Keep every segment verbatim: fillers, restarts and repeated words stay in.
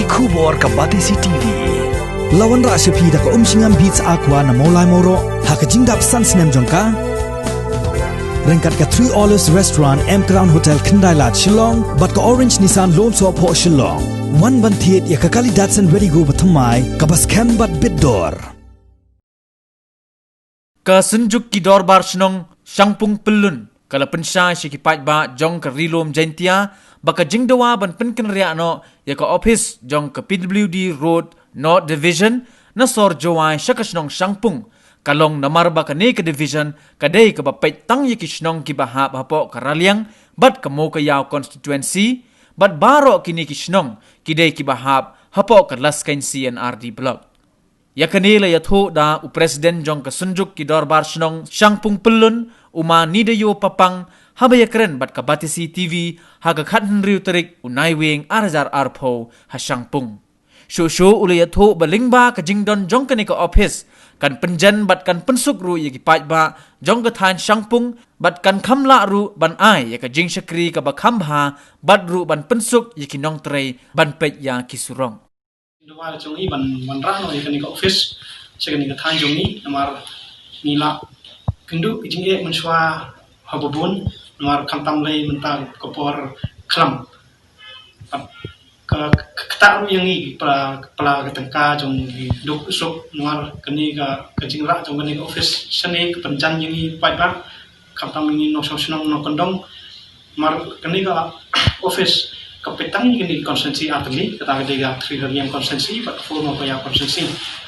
Khubor ka Batesi T V. La wanrah sha phi da ka Umshngam Beats Aqua na Mawlai Mawroh ha ka jingdap san snem jong ka. Ryngkat ka Three Olives Restaurant, M Crown Hotel, Khyndai Lad, Shillong, bad ka Orange Nissan Lumsohphoh, Shillong. Wan ban thied ïa ka kali Datsun Redi-GO bathymmai kaba skhem bad bit dor. Ka Synjuk ki Dorbar Shnong Shangpung Pyllun ka la pynshai sha ki paidbah jong ka Ri Lum Jaintia ba ka jingdawa ban pynkynriah noh ïa ka ophis jong ka P W D Road North Division na sor Jowai sha ka shnong Shangpung ka long namar ba kane ka division ka dei kaba peit tang ïa ki shnong kiba hap hapoh ka Raliang bad ka Mowkaiaw constituency, bad baroh kine ki shnong ki dei kiba hap hapoh ka Laskeiñ C and R D block. Ïa kane la ïathuh da u President jong ka Synjuk ki Dorbar Shnong Shangpung Pyllun, u Ma Nidayo Papang, haba ïakren bad ka Batesi T V ha ka khathynriew tarik u Naiwieng ar hajar arphew ha Shangpung. Shuh shuh u la ïathuh ba lyngba ka jingdon jong kane ka ophis kan pynjan bad kan pynsuk ruh ïa ki paidbah jong ka thaiñ Shangpung bad kan kham lah ruh ban ai ïa ka jingshakri kaba kham bha bad ruh ban pynsuk ïa ki nongtrei ban peit ïa ki surok. Dawa jong ngi ban, ban rah noh ïa kane ka ophis sha kane ka thaiñ jong ngi, namar ngi la kynduh ka jingeh mynshuwa haba bun, namar khamtam lei mynta ka por khlam. Ka, ka, ka ktah ruh ïa ngi pla, pla ka tyngka jong ngi duk suk, namar kane ka, ka jingrah jong kane ka ophis shane ka pynjan ïa ngi paidbah. Khamtam ïa ngi nongshong shnong nongkyndong. Namar kane ka ophis ka peit tang ïa kane ka constituency artylli, kata ka dei ka Three Raliang constituency bad ka Four Mawkaiaw constituency.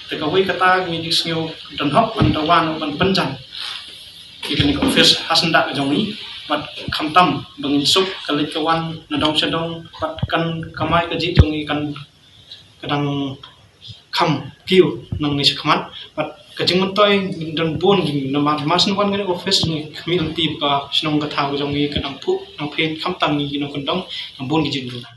Te kawei kata ngi jingsngew don hok ban dawa noh ban pynjan ïa kane ka ophis ha syndah ka jong ngi bad khamtam ba ngin suk ka leit ka wan na dong sha dong bad kan kamai kajih jong ngi kan ka dang kham kiew nangne shakhmat. Bad ka jingmyntoi don bun namar mar shu wan kane ka ophis ngi khmih lynti ba shnong ka thaw ka jong ngi ka dang phuh dang phet khamtam ngi ki nongkyndong dang bun ki jingmyntoi.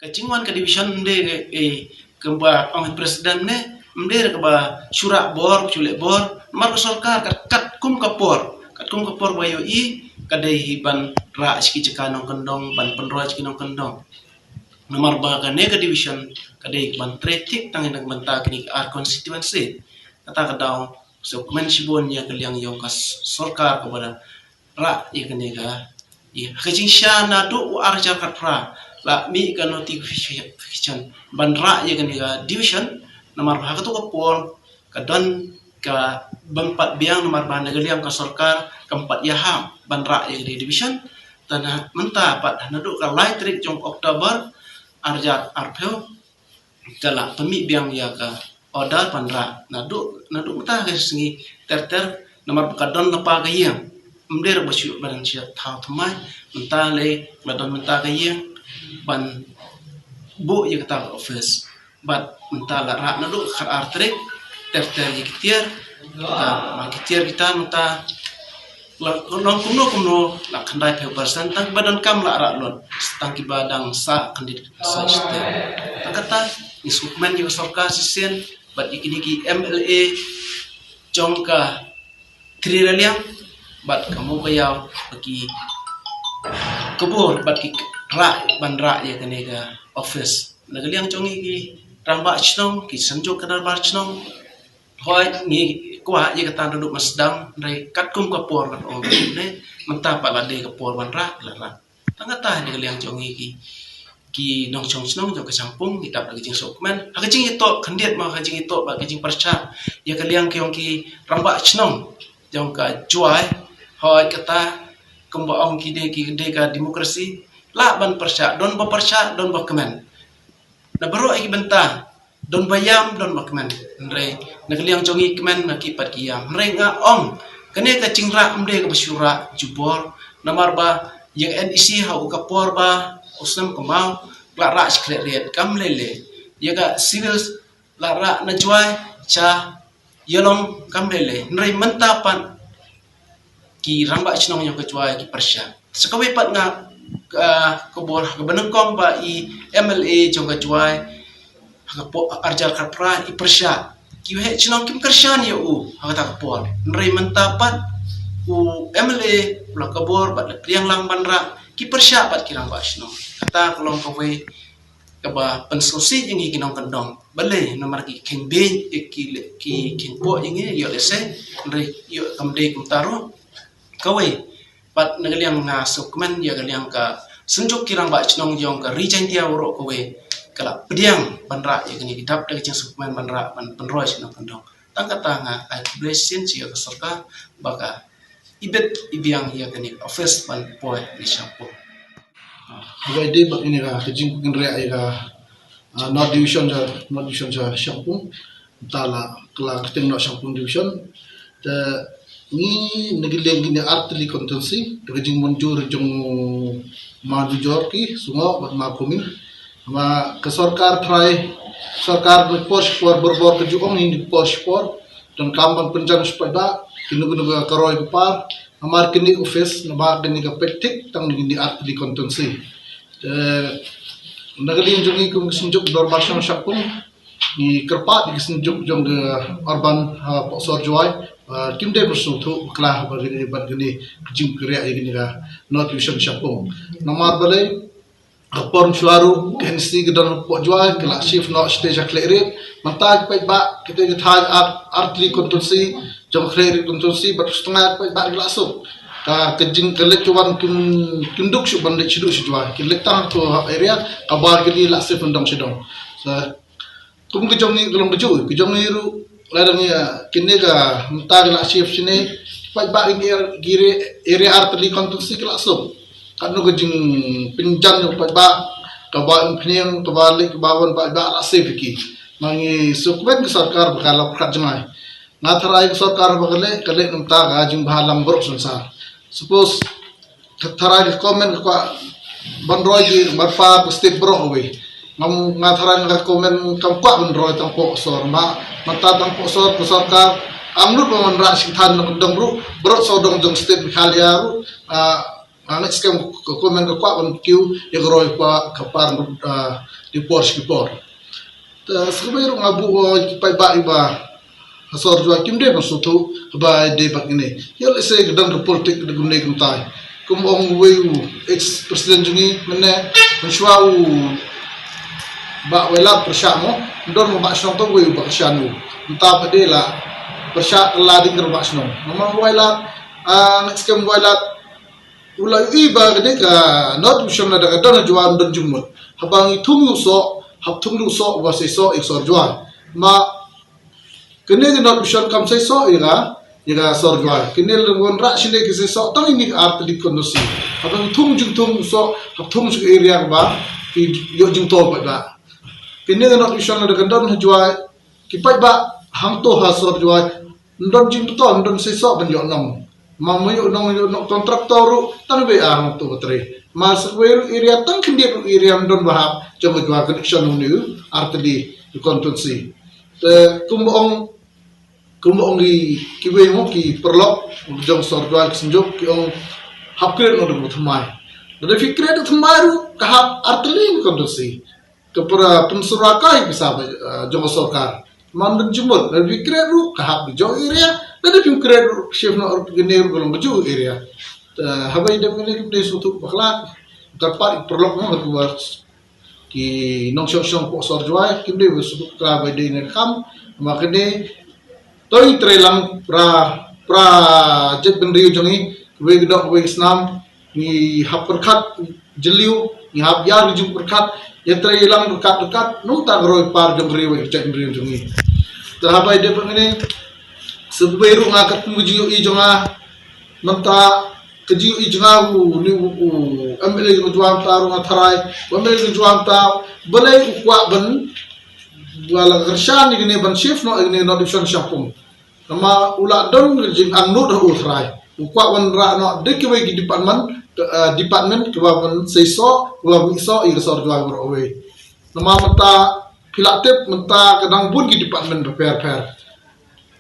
Ka jingwan ka division ym dei, eh, kumba ong president ne, ym dei kaba shu rah bor, shu leh bor, namar ka sorkar kat, katkum ka por, katkum ka por ba ïohi, ka dei hi ban rah sha ki jaka nongkyndong, ban pynroi sha ki nongkyndong. Namar ba kane ka division ka dei ban trei thik tang ïa ka bynta kine ki ar constituency. Kata ka daw sngewkmen shibun ïa ka liang jong ka s-, sorkar kaba da rah ïa kane ka, ïa ka jingshisha naduh u ar hajar khatphra la mih ka notification ban rah ïa kane ka division. Namar ba ha kato ka por ka don ka bym pat biang namar ba na ka liang ka sorkar kam pat ïahap ban rah ïa ka division. Te na mynta pat naduh ka lai tarik jong October ar hajar arphew ka la pynmih biang ïa ka order ban rah naduh, naduh mynta ka sngi ter ter namar ba ka don lypa ka ïing. Ym dei ba shu ban shu thaw thymmai, mynta lei la don mynta ka ïing ban buh ïa kata ka office. Bad mynta la rah naduh khatar tarik ter ter ïa ki tiar. Bad ma ki tiar kita mynta la long kumno kumno la khyndai phew percent tang ba donkam la rah lut, tang kiba dang sah khyndiat sah shiteng. Tang kata ngi sngewkmen ïa ka sorkar shisien bad ïa kine ki M L A jong ka Three Raliang bad ka Mowkaiaw ba ki kbor bad ki rah ban rah ïa kane ka office. Na ka liang jong ngi ki rangbah shnong, ki synjuk ka dorbar shnong, hooid ngi kwah ïa kata naduh mynstep, hynrei katkum ka por, kat ong ne, mynta pat la dei ka por ban rah, la rah. Tang kata na ka liang jong ngi ki, ki nongshong shnong jong ka Shangpung ngi dap da ka jingsngewkmen ha ka jingïatoh khyndiat, ma ha ka jingïatoh bad ka jingpyrshah ïa ka liang ki jong ki rangbah shnong jong ka Jwai. Hooid kata kumba ong ki dei, ki dei ka demokrasi, lah ban pyrshah, don ba pyrshah, don ba kmen. Na baroh ïa ki bynta, don ba ïam, don ba kmen. Hynrei na ka liang jong ngi kmen, na ki pat ki ïam. Hynrei nga ong kane ka jingrah ym dei kaba shu rah jubor, namar ba ïa ka N E C ha u ka por ba u snem kynmaw la rah sha Khliehriat kam lei lei. Ïa ka civil la rah na Jwai sha Ïalong kam lei lei. Hynrei mynta pat ki rangbah shnong jong ka Jwai ki pyrshah. Sa kawei pat nga, ah, ka bor ha kaba nyngkong ba i M L A jong ka Jwai ha ka por ar hajar khatphra i pyrshah. Ki waheh shnong kim kyrshan ïa u ha kata ka por. Hynrei mynta pat u M L A u la ka bor bad la pdiang lang ban rah, ki pyrshah bad ki rangbah shnong. Kata ka long kawei kaba pynsngewsih ïa ngi ki nongkyndong. Balei namar ki kheiñ beiñ, ki, ki kheiñ poh ïa ngi, ïoh lehse, hynrei ïoh kam dei kumta ruh. Kawei pat na ka liang nga sngewkmen ïa ka liang ka Synjuk ki Rangbah Shnong jong ka Ri Jaintia baroh kawei ka la pdiang ban rah ïa kine ki dap da ka jingsngewkmen ban rah ban pynroi sha ki nongkyndong. Tang kata nga ai khublei shisien sha ka sorkar ba ka ibit ibiang ïa kane ka office ban poi na Shangpung. Haba ïadei bad kane ka jingkynriah ïa ka, ah, North Division sha, North Division sha Shangpung, ta la ka la kyrteng North Shangpung Division. Te ngi na ka liang kine artylli constituency, da ka jingmynjur jong ma Jujor ki Shnong bad ma Kumin. Ma ka sorkar trai, sorkar na por shi por, bor bor ka ju ong hi na por shi por, donkam ban pynjan shi paidbah kino kino ka roi ka par namar kine office, namar kine ka peit thik tang na kine artylli constituency. Te na ka liang jong ngi kum ka Synjuk Dorbar Shnong Shangpung, ngi kyrpad ïa ka Synjuk jong ka Urban, ah, Pohsor Jowai, ah, kim dei ban sngewthuh bakla ba kine bad kine ka jingkynriah ïa kane ka North Division Shangpung. Namar balei, ka por mynshuwa ruh ka N C ka don hapoh Jowai, ka la shift noh shatei sha Khliehriat. Mynta ki paidbah, kita ki thaiñ ar, artylli constituency jong Khliehriat constituency, bad shatei ki paidbah ki la suk. Ka, ka jing, ka leit ka wan kim, kim duk shuh ban leit shaduh sha Jowai. Ki leit tang to area, ka bar ki la shift na dong sha dong. So, kum ka jong ngi ka long ka juh, ka jong ngi ruh, lada ngi, ah, kine ka mynta ka la shift shane, paidbah ngi area, area artylli constituency ka la suk. Katno ka jingpynjan jong paidbah, kaba ïa pynïeng, kaba leit, kaba wan, paidbah la shift ki. Ma ngi sngewkmen ka sorkar ba ka la pyrkhat jngai. Nga tharai ka sorkar ba ka leh, ka leh namar ka jingbha lang baroh synsar. Suppose tharai ka government ka kwah ban roi ki marpa ka state baroh kawei. Ngam, nga tharai nga ka government kam kwah ban roi tang Pohsor, ma mynta tang Pohsor ka sorkar kam nud ban wanrah sha ki thaiñ nongkyndong ruh, baroh sawdong jong state Meghalaya ruh, ah, nga ngeit skhem ka government ka kwah ban kiew ïa ka roi ka par, ah, ki por sha ki por. Te sa kawei ruh nga buh ïa ki paidbah iba ha sor Jowai kim dei ban sngewthuh ba dei bad kine. Ïa lehse ka don ka politik ka dei kumne kumtai. Kum ong uwei u ex president jong ngi mynne, mynshuwa u Bah Wailadmiki pyrshah mo, don u Bah Shnong, to uwei u Bah Shnong u. Mynta pat dei la pyrshah la ding u Bah Shnong. Namar u Wailadmiki, ah, ngeit skhem u Wailadmiki u la ïohi ba kane ka North Division lada ka don ha Jowai ym don jingmut. Haba ngi thung ïa u soh, hap thung ïa u soh uba seisoh ïa ka sor Jowai. Ma kane ka North Division kam seisoh ïa ka, ïa ka sor Jowai. Kane la wanrah shane ki seisoh tang ïa kine ki artylli constituency. Haba ngi thung jingthung u soh, hap thung sha ka area kaba ki ïoh jingthoh paidbah. Kane ka North Division lada ka don ha Jowai, ki paidbah hangto ha sor Jowai, ym don jingthoh, ym don seisoh ban ïoh nong. Ma, ma ïoh nong, ïoh nong contractor ruh tang wei ar nong to ba trei. Ma sa kawei ruh area tang khyndiat ruh area ym don ba hap jong ka Jowai connection une u artylli constituency. Te kumba ong, kumba ong ki, kiwei mo ki paralok jong sor Jowai ki Synjuk ki ong hap create noh da kaba thymmai. Lada phi create da thymmai ruh ka hap artylli constituency. Ka para pynsyrwa ka ïa pisa ba, ah, jong ka sorkar. Ym don jingmut, lada phi create ruh ka hap ka jong area, lada phim create ruh shift noh ruh kane ruh ka long ka jong area. Te haba ïadei bad kane kim dei sngewthuh bakla, kyrpad ïa ki paralok mo, ha ki war ki nongshong shnong hapoh sor Jowai, kim dei ba sngewthuh bakla ba ïadei ne kam, ma kane to ïa trei lang para, para jaitbynriew jong ngi, kawei ka doh kawei ka snam, ngi hap pyrkhat jylliew, ngi hap ïar ka jingpyrkhat, ïa trei lang ryngkat ryngkat, nangta ka roi par jong ka ri wei ka jaitbynriew jong ngi. Te haba ïadei bad kane, sa kawei ruh nga katkum ka jingïohi jong nga, mynta ka jingïohi jong nga u, une u, u M L A jong ka Jowai mynta ruh nga tharai, u M L A jong ka Jowai mynta, balei u kwah ban, ba la kyrshan ïa kane ban shift noh ïa kane North Division Shangpung. Namar u la don ka jingangnud ha u tharai. U kwah wanrah noh da kiwei ki department, eh, department kiba ban seisoh, kiba mihsoh ïa ka sor Jowai baroh kawei. Namar mynta phi la tip mynta ka dang bun ki department bapher bapher.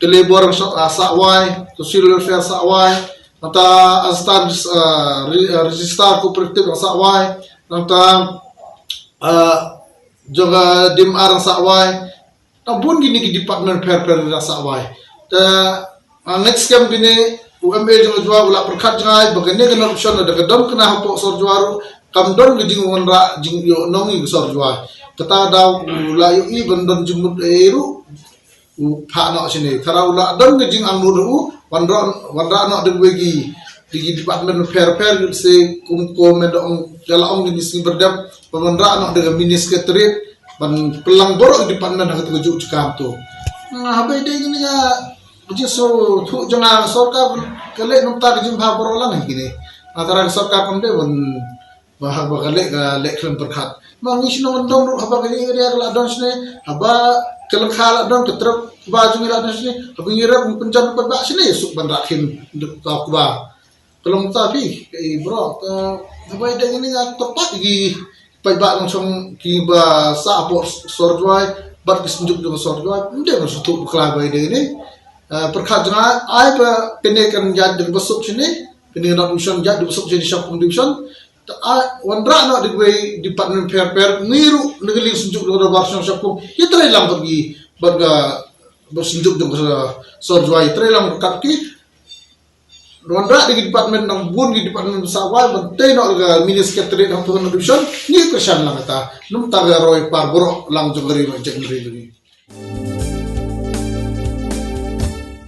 Ka labor sa, ah, Sawai, social welfare Sawai, nangta assistant, ah, re-, ah, register cooperative Sawai, nangta, ah, jong ka D M R Sawai, nang bun kine ki department pher pher Sawai. Te, ah, next scam kine, u M L A jong Jowai u la pyrkhat jngai ba kane ka North Division da ka don kane hapoh sor Jowai ruh, Kam don ka jingwanrah jingïoh nong ïa ka sor Jwai. Kata da u la ïohi ban don jingmut ei ruh, u phah noh shane. Tara u la don ka jingangnud ruh, wanrah, wanrah noh da kawei ki, da ki department pher pher, se kum, kum me da ong, ka la ong kine ki sngi ba dep, ban wanrah noh da ka mini secretariat, ban pynlang baroh ki department ha kata ka juh jaka to. Nga haba ïadei kine ka jingsngewthuh jong nga, sorkar ka leh namar ka jingbha baroh lang kine. Nga tharai ka sorkar kam dei ban ba haba ka leh, ka leh khlem pyrkhat. Ma ngi shnong Nongdom ruh haba ka ïing area ka la don shane, haba ka lyngkha la don, ka trep kba jong ngi la don shane, haba ngi rep ngi pynjan paidbah shane, suk ban rah khim ka kba. Ka long ta phi, ka i bro, ka haba ïadei kine nga tyrpad ki paidbah nongshong kiba sah hapoh sor Jwai bad ki synjuk jong sor Jwai, ym dei ban sngewthuh bakla ba ïadei kine. Ah, pyrkhat jong nga, ai ba kane kan ïaid da kaba suk shane, kane ka division ïaid da kaba suk shane, Shangpung division. Ta ai wanrah noh da kawei department pher pher, ngi ruh na ka liang synjuk jong ka dorbar shnong Shangpung ïatrei lang bad ki, bad ka, bad synjuk jong ka sor Jwai ïatrei lang bad ki. Wanrah da ki department nang bun ki department ba sah wai ban tei noh ka mini secretariat hangto ha division, ngi kyrshan lang kata. Namar ka roi par baroh lang jong ka ri, jong ka ri.